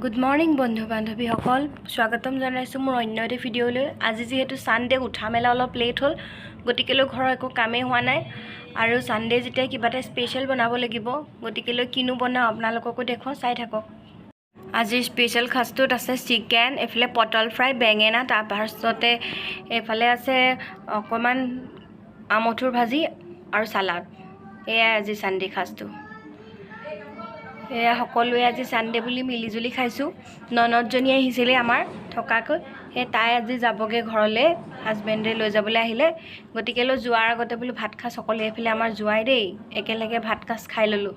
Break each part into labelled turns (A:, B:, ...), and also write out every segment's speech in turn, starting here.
A: Good morning বন্ধু বান্ধৱীসকল, স্বাগতম জনাইছোঁ মোৰ অন্য এটি ভিডিঅ'লৈ। আজি যিহেতু ছানডে, উঠা মেলা অলপ লেট হ'ল, গতিকেলৈ ঘৰৰ একো কামেই হোৱা নাই। আৰু ছানডে যেতিয়া কিবা এটা স্পেচিয়েল বনাব লাগিব, গতিকেলৈ কিনো বনাওঁ আপোনালোককো দেখুৱাওঁ, চাই থাকক। আজিৰ স্পেচিয়েল সাজটোত আছে চিকেন, এইফালে পটল ফ্ৰাই, বেঙেনা, তাৰপাছতে এইফালে আছে অকণমান আমঠুৰ ভাজি আৰু চালাড। এয়াই আজি ছানডে সাজটো। এয়া সকলোৱে আজি ছানডে বুলি মিলিজুলি খাইছোঁ। ননদজনী আহিছিলে আমাৰ থকাকৈ, সেই তাই আজি যাবগৈ ঘৰলৈ, হাজবেণ্ডে লৈ যাবলৈ আহিলে। গতিকেলৈ যোৱাৰ আগতে বোলো ভাত সাজ সকলোৱে, এইফালে আমাৰ জোঁৱাই দেই, একেলগে ভাত সাজ খাই ল'লোঁ।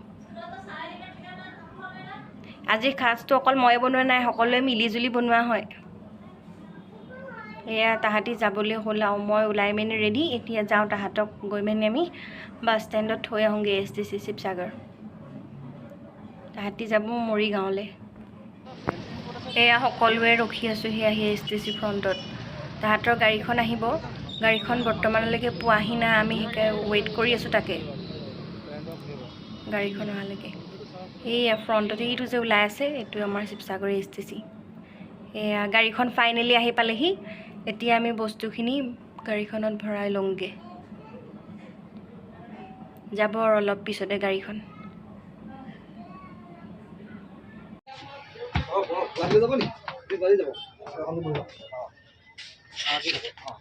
A: আজিৰ সাজটো অকল মই বনোৱা নাই, সকলোৱে মিলিজুলি বনোৱা হয়। এয়া তাহাঁতি যাবলৈ হ'ল আৰু মই ওলাই মেলি ৰেডি। এতিয়া যাওঁ তাহাঁতক গৈ মেলি আমি বাছ ষ্টেণ্ডত থৈ আহোঁগৈ, এছটিচি শিৱসাগৰ। তাহাঁতি যাব মৰিগাঁৱলৈ। এয়া সকলোৱে ৰখি আছোঁহি আহি এছটিচি ফ্ৰণ্টত। তাহাঁতৰ গাড়ীখন আহিব, গাড়ীখন বৰ্তমানলৈকে পোৱাহি নাই, আমি সেইকাৰণে ৱেইট কৰি আছোঁ তাকে গাড়ীখন অহালৈকে। এইয়া ফ্ৰণ্টতে এইটো যে ওলাই আছে, এইটো আমাৰ শিৱসাগৰ এছটিচি। এয়া গাড়ীখন ফাইনেলি আহি পালেহি। এতিয়া আমি বস্তুখিনি গাড়ীখনত ভৰাই লওঁগৈ। যাব আৰু অলপ পিছতে গাড়ীখন।
B: গাড়ী যাব নি? গাড়ী যাব। এখন বহিব। অঁ, ঠিক আছে। অঁ।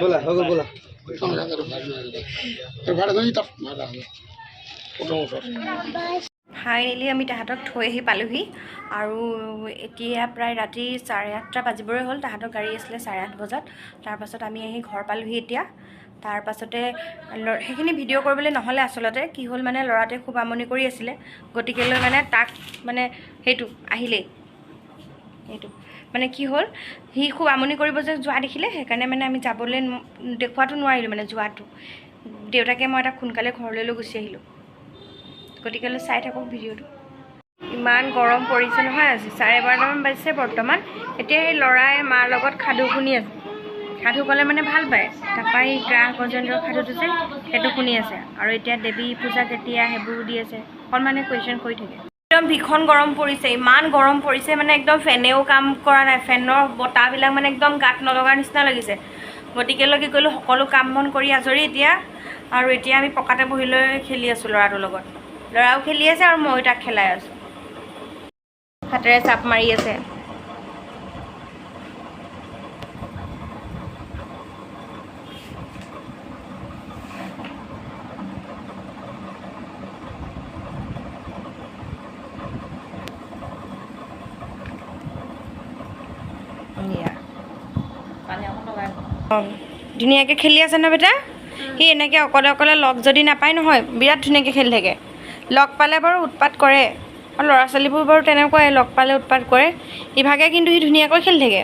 B: ব'লা, হৈ গ'ল, ব'লা।
A: ফাইনেলি আমি তাহাঁতক থৈ আহি পালোহি। আৰু এতিয়া প্ৰায় ৰাতি 8:30 বাজিবৰে হ'ল। তাহাঁতৰ গাড়ী আছিলে 8:30 বজাত। তাৰপাছত আমি আহি ঘৰ পালোহি এতিয়া। তাৰপাছতে সেইখিনি ভিডিঅ' কৰিবলৈ নহ'লে। আচলতে কি হ'ল মানে ল'ৰাটোৱে খুব আমনি কৰি আছিলে, গতিকেলৈ মানে তাক মানে সেইটো আহিলেই সেইটো মানে কি হ'ল, সি খুব আমনি কৰিব যে যোৱা দেখিলে, সেইকাৰণে মানে আমি যাবলৈ দেখুৱাটো নোৱাৰিলোঁ। মানে যোৱাটো দেউতাকে মই তাক সোনকালে ঘৰলৈ লৈ গুচি আহিলোঁ। গতিকেলৈ চাই থাকক ভিডিঅ'টো। ইমান গৰম পৰিছে নহয় আজি, 12:30মান বাজিছে বৰ্তমান। এতিয়া সেই ল'ৰাই মাৰ লগত সাধু শুনি আছে। সাধু ক'লে মানে ভাল পায়। তাৰপৰা এই গ্ৰাহ গজেন্দ্ৰৰ সাধুটো যে সেইটো শুনি আছে। আৰু এতিয়া দেৱী পূজা কেতিয়া সেইবোৰ দি আছে, অকণমানে কুৱেশ্যন কৰি থাকে। একদম ভীষণ গৰম পৰিছে, ইমান গৰম পৰিছে মানে একদম ফেনেও কাম কৰা নাই, ফেনৰ বতাহবিলাক মানে একদম গাত নলগাৰ নিচিনা লাগিছে। গতিকেলৈ কি কৰিলোঁ, সকলো কাম বন কৰি আজৰি এতিয়া। আৰু এতিয়া আমি পকাতে বহি লৈ খেলি আছোঁ ল'ৰাটোৰ লগত। ল'ৰাও খেলি আছে আৰু ময়ো তাক খেলাই আছোঁ। হাতেৰে চাপ মাৰি আছে। ধুনীয়াকৈ খেলি আছে ন বেটা? সি এনেকৈ অকলে অকলে লগ যদি নাপায় নহয়, বিৰাট ধুনীয়াকৈ খেলি থাকে। লগ পালে বাৰু উৎপাত কৰে, আৰু ল'ৰা ছোৱালীবোৰ বাৰু তেনেকুৱাই, লগ পালে উৎপাত কৰে ইভাগে, কিন্তু সি ধুনীয়াকৈ খেলি থাকে।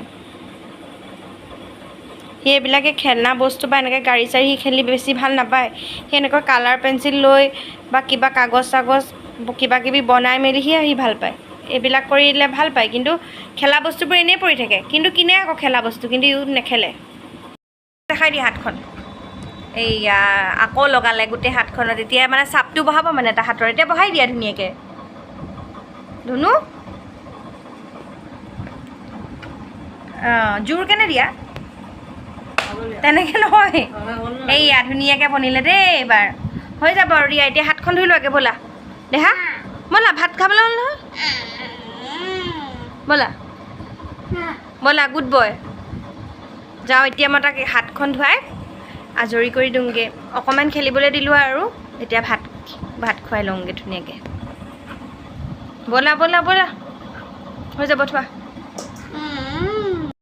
A: সি এইবিলাকে খেলনা বস্তু বা এনেকৈ গাড়ী চাড়ী সি খেলি বেছি ভাল নাপায়। সি এনেকৈ কালাৰ পেঞ্চিল লৈ বা কিবা কাগজ চাগজ কিবা কিবি বনাই মেলি সি ভাল পায়। এইবিলাক কৰিলে ভাল পায়, কিন্তু খেলা বস্তুবোৰ এনেই পৰি থাকে। কিন্তু কিনে আকৌ খেলা বস্তু, কিন্তু ইও নেখেলে। দেখাই দিয়ে হাতখন, এইয়া আকৌ লগালে গোটেই হাতখনত। এতিয়া মানে চাপটো বহাব মানে তাৰ হাতৰ, এতিয়া বহাই দিয়া ধুনীয়াকৈ। ধুনু, অঁ, জোৰ কেনে দিয়া, তেনেকৈ নহয়। এইয়া ধুনীয়াকৈ বনিলে দেই, এইবাৰ হৈ যাব আৰু দিয়া। এতিয়া হাতখন ধুই লোৱাগে ব'লা। দেহা ব'লা, ভাত খাবলৈ হ'ল নহয়, ব'লা ব'লা, গুড বয়। যাওঁ এতিয়া মই তাক হাতখন ধুৱাই আজৰি কৰি দিওঁগৈ। অকণমান খেলিবলৈ দিলোঁ আৰু এতিয়া ভাত ভাত খুৱাই লওঁগৈ ধুনীয়াকৈ। ব'লা ব'লা ব'লা, হৈ যাব থোৱা।